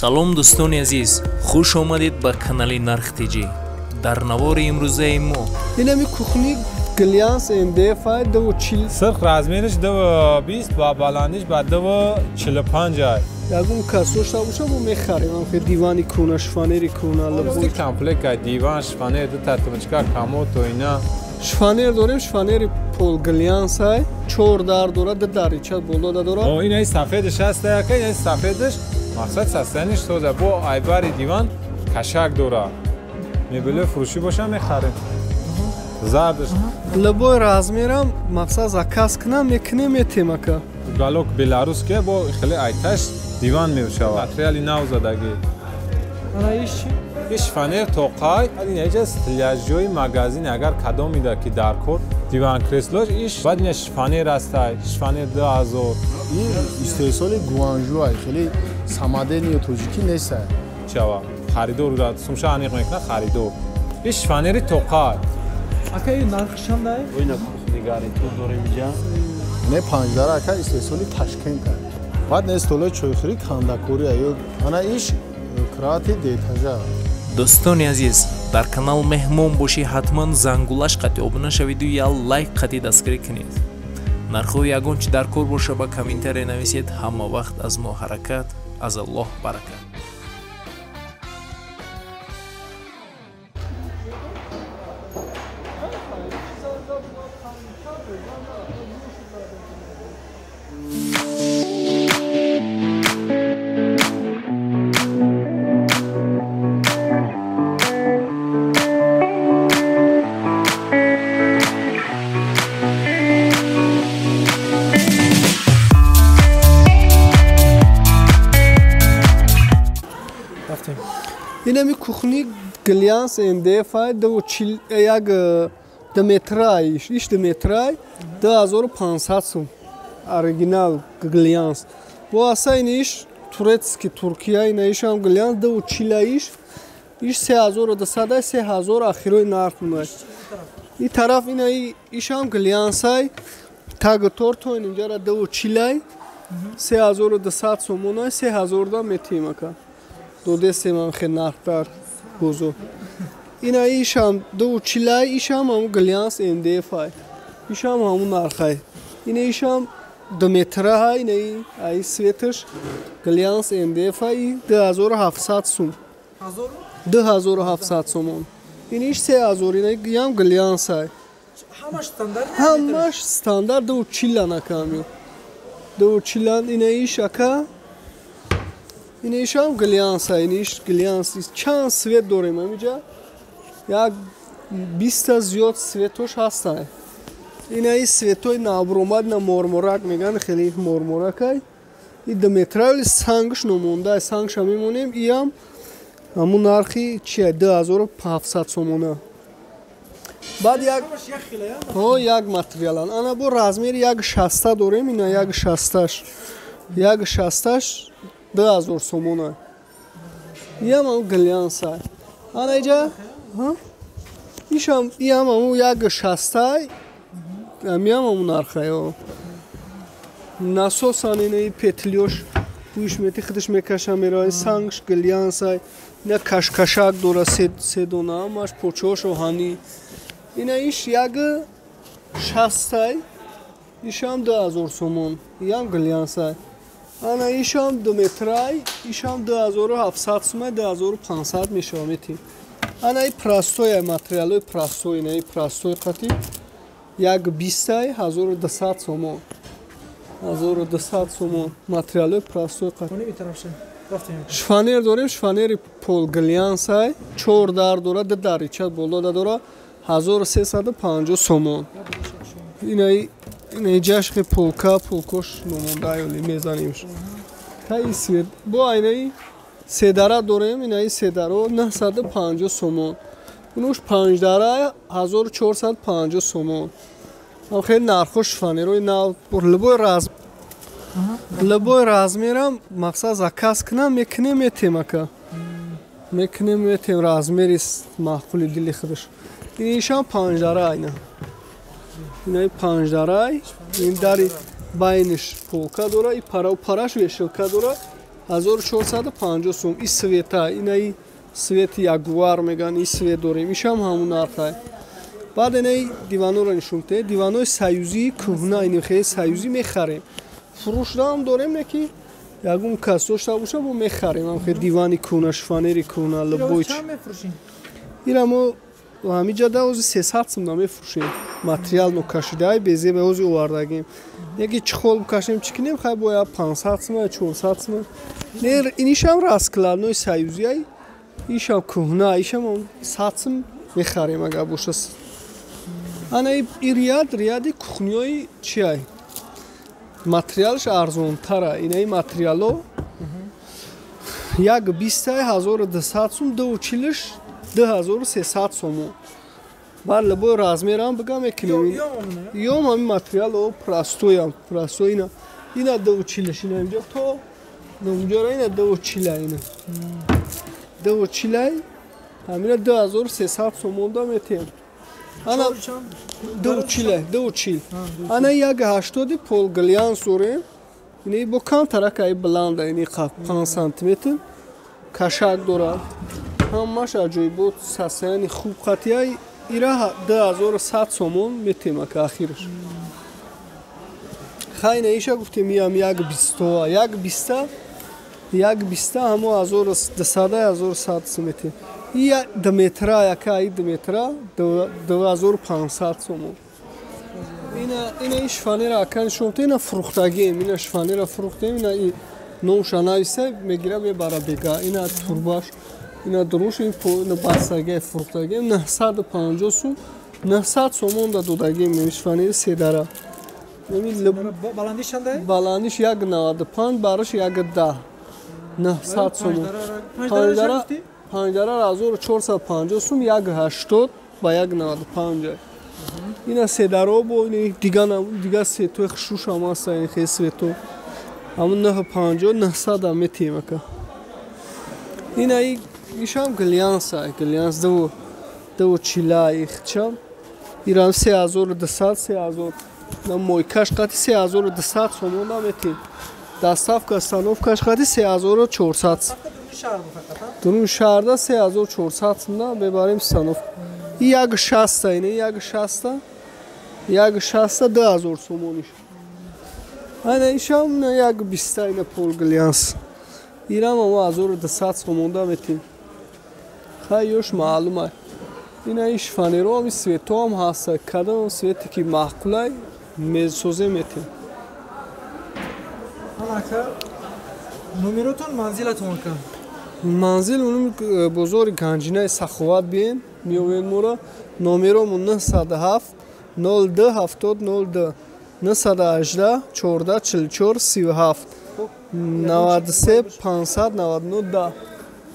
Салом дӯстони азиз, хуш омадед ба канали Нарх ТЖ. Дар навори имрӯзаи мо инами кухни глянс МДФ 2.40, сирх размериш 2.20 ва баландиш ба 2.45. Ягон касош набоша, мо мехарем. Ам дивани куна, шифонери куна, либос комплект, диван, шифонер, ду та тумочка, комод то ина. Шифонер дорем, шифонери пол глянс ай, 4 дар дора, 2 дарича боло да дора. О, ин ай сафедаш ҳаст, яка ин сафедаш мақсад састаниш соза бо айбари диван кашак дора. Мебели фурӯшӣ боша мехарем. Зардаш. Любой размерам мақсад заказ кунам, мекунем, метем ака. Галок беларуске бо хеле айташ диван мешавад. Материали нав задагӣ. Ана иш чи? Иш фанер тоқай, ин эҷа стиляжои магазин агар кадом ида ки дар кор диван креслош иш баъд ин шифонер ҳастай, шифонер 2000. Ин истеҳсоли Гуанжу ай, хеле самадени тоҷикӣ нест. Чава харидор ра сумша аниқ мекунад харидор. Иш шифонери тоқай. Ака ин нарх чандай? Ина кухни гарнитур дорем инҷа. Не панҷдара ака истеҳсоли Ташкент ай. Баъд не столои чойхӯрӣ кандакорӣ ай. Ана иш крати деэтажа. Дӯстони азиз, дар канал меҳмон бошӣ, ҳатман зангулаш қатъи обуна шавиду я лайк қатъи дастгирӣ кунед. Нархҳои ягон чи дар кор боша ба комментария нависед. Ҳама вақт аз мо ҳаракат, аз Аллоҳ баракат. Инами кухни глянс МДФ 2.40, як 2 метра, иш 2 метра, 2500 сум. Оригинал глянс. Бо аса ин иш турецкий, Туркия, ин ишам глянс 2.40 иш. Иш 3200, 3000 ахирои нарх мунай. И тараф ина ишам глянс ай, таг торто инҷара 2.40, 3200 сомона, 3000 да метим ака. Додесем хе нархтар бозор. Ина ишам 2.40, ишам ҳамун глянс МДФ ай. Ишам ҳамун нархай. Ина ишам 2 метра ҳай, ина ай светаш глянс МДФ ай 2700 сум. 2700 сомон. Ина иш 3000, ина ям глянс ай. Ҳамаш стандарт? Ҳамаш стандарт 2.40 накамю. 2.40 ина иш ака. Ин ишам глянс ай, ин иш глянс. Чанд свет дорем ҳамиҷа? Як 20 зиёд светош ҳастанд. Ина ин светои набромад, на морморак меган, хеле морморак ай. Ин 2 метра сангш номонда, сангша мемонем, иам ҳамун нархи чи ай 2700 сомона. Баъд як ҳо як материалан. Ана бо размери 1.60 дорем, ина 1.60-аш. 1.60-аш 2000 сомона. Иам ҳамун глянс ай. Ана иҷа, ҳа? Ишам иам ҳамун 1.60, амиам ҳамун нархай. Насосан ина и петлиёш пӯш мети худаш мекаша меравад, сангш глянс ай. Ина кашкашак дора се дона, ҳамаш почош оҳанӣ. Ина иш 1.60 ай. Ишам 2000 сомон. Иам глянс ай. Ана ишам 2 метрай, ишам 2700 сум, 2500 мешава метим. Ана и простой материалои простой, ина и простой қати 1.20 1200 сомон. 1200 сомон материалои простой қати. Шифонер дорем, шифонери пол глянс ай, 4 дар дора, 2 дарича боло да дора, 1350 сомон. Ина иҷашқи полка, полкош номонда ёли мезанимш. Та и свет. Бо айнаи седара дорем, инаи седаро 950 сомон. Унуш панҷдара 1450 сомон. Ам хеле нархо шифонерои нав, любой размерам мақсад заказ кунам, мекунем, метем ака. Мекунем, метем размери маъқули дили худаш. Ин ишам панҷдара айна. Инаи панҷдарай, ин дари байниш полка дора, и параш вешилка дора, 1450 сум. И света, инаи свети ягуар меган, и свет дорем. Ишам ҳамун нархай. Баъд инаи диванора нишон те, диванои союзии кӯҳна, ини хеле союзӣ мехарем. Фурӯшдаам дорем, не ки ягон кас дошта боша, мо мехарем. Ам хеле дивани кӯҳна, шифонери кӯҳна, либои. Ира мо ҳамиҷа да ози 300 сум намефурӯшем. Материал нокашидаи безебе ози овардагем. Яки чӣ хол бикашем, чӣ кинем, хай бояд 500 сум, 400 сум. Не, инишам раскладной союзияй, ишам кӯҳна, ишам 100 сум мехарем агар боша. Ана и ряд, ряди кухниёи чиай? Материалш арзонтара. Инаи материало як бистай 1200 сум, ду чилиш 2300 сому. Бар либои размерам бигам мекунем. Ём ҳамин материало простоям, простой ина. Ина ду чилиш, ина инҷо то инҷора ина ду чила ина. Ду чилай ҳамина 2300 сомон да метем. Ана ду чила, ду чил. Ана 1.80 пол глянс дорем. Ини бо камтарак ай баланда, ини 5 сантиметр кашак дорад. Ҳамаш аҷоибот сасаяни хуб қатияй. Ира 2100 сомон метем ака ахираш. Хай наиша гуфтем иам 1.20, 1.20, 1.20 ҳамо 1200, 1100 сум метем. И 2 метра, яка и 2 метра 2500 сомон. Ина шифонера ака нишон ина фурӯхтагием, ина шифонера фурӯхтем, ина и номша нависа мегира мебара бега, ина турбаш, ина дуруш, ин бастагии фурӯхтагием 950 сум, 900 сомон да додагием ин шифонери седара. Баландиш чанда? Баландиш 1.95, бараш 1.10. 900 сомон. Панҷара 1450 сум, 1.80 ба 1.95. Ина седаро бо ини дига сетои хушрӯш ҳам ҳаста, ин хел свето. Ҳамун 950, 900 ам метиҳем ака. Ина ишам глянса, глянс ду чила ихчам. Ирам 3200, 3000. На мойкаш қати 3200 сомон метиҳем. Доставка, установкаш қати 3400. Дурун шаҳрда 3400 сумда мебарем установка. И 1.60, ина 1.60, 1.60 2000 сомониш. Ана ишам 1.20 ина пол глянс. Ирам ама 1200 сомонда метиҳем. Хай ёш маълум ай. Ина иш фанеро ами свето ҳам ҳаста. Кадом свете ки маъқулай месозем метиҳем. Ака номеротон манзилатон ака? Манзил унум бозори Ганҷинаи Саховат биен, меовен мора. Номеромон 907 02 70 02 918 14 44 37 93 599 10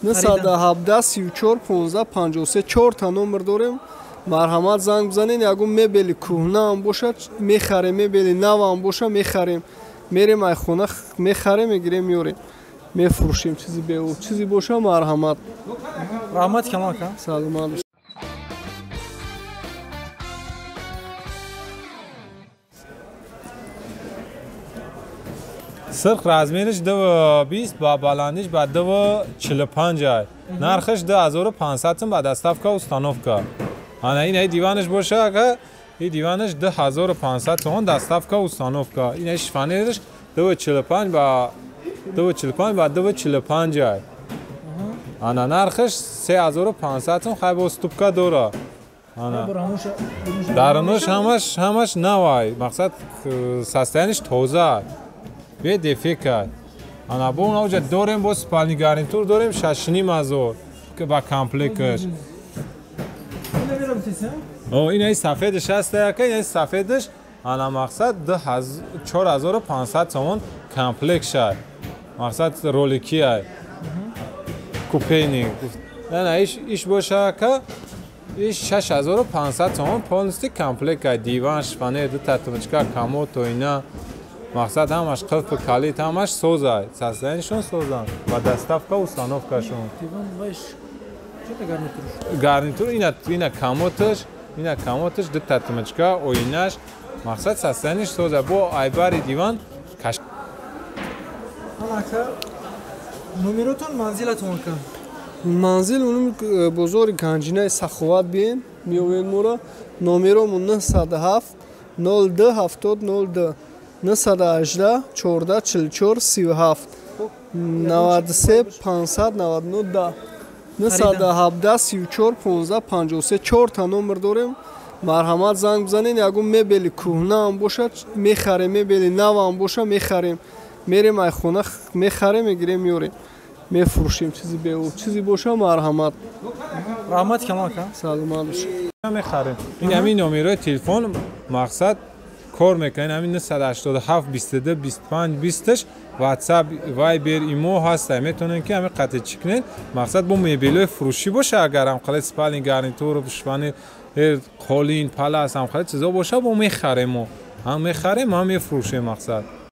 917 34 15 53. 4 та номер дорем. Марҳамат занг бизанед. Ягон мебели кӯҳнаам бошад мехарем, мебели навам боша мехарем. Мерем ай хона мехарем, мегирем, меорем, мефурӯшем. Чизи беу чизи боша марҳамат. Раҳмат камон ака. Саломат. Сирх размериш 2.20 ба баландиш ба 2.45. Нархиш 2500 сум ба доставка установка. Ана ин диваниш боша ака, ин диваниш 2500 сомон доставка установка. Ин шифонериш 2.45 ба 2.45 ба 2.45. Ана нархиш 3500 сум, хай бо ступка дора. Ана дарунаш ҳамаш навай, мақсад состояниш тоза. Бе дефект. Ана бо онҷа дорем, бо спальни гарнитур дорем 6,5 ҳазор ба комплектш. О, ин сафедаш ҳаст яка, ин сафедаш ана мақсад 4500 сомон комплект шад. Мақсад ролики ай. Купейник. Ана иш боша ака, иш 6500 сомон полностью комплект ай. Диван, шифонер, ду та тумочка, комод, оина. Мақсад ҳамаш қилфи калит, ҳамаш созай. Состоянишон созан ва доставка установкашон. Диван вайш чета гарнитур? Гарнитур ина комоташ, ина комоташ, ду та тумочка, оинаш. Мақсад состояниш соза. Бо айбари диван каш. Ака Номеротон, манзилатон, ака? Манзил унум бозори Ганҷинаи Саховат биен, меёвен мора. Номеромон 907 02 70 02, 918 14 44 37, 93 599 10, 917 34 15 53. Чорта номер дорем, марҳамат, занг бизанед. Ягон мебели кӯҳнаам бошад, мехарем, мебели навам боша, мехарем, мерем ай хона мехарем, мегирем, меорем, мефурӯшем. Чизи беу чизи боша, марҳамат. Раҳмат калон, ака. Саломат бошед. Мехарем. Ин ҳамин номерои телефон, мақсад, кор мекунед, ҳамин 987 22 25 20 WhatsApp, Viber, имо ҳаста. Метавонед, ки ҳамин қатъи чӣ кунед. Мақсад, бо мебелҳои фурӯшӣ боша, агар ҳам қале спальный гарнитур, шифоньер, қолин, палас, ҳам қале чизо боша, бо мехарем, мо ҳам мехарем, ҳам мефурӯшем, мақсад.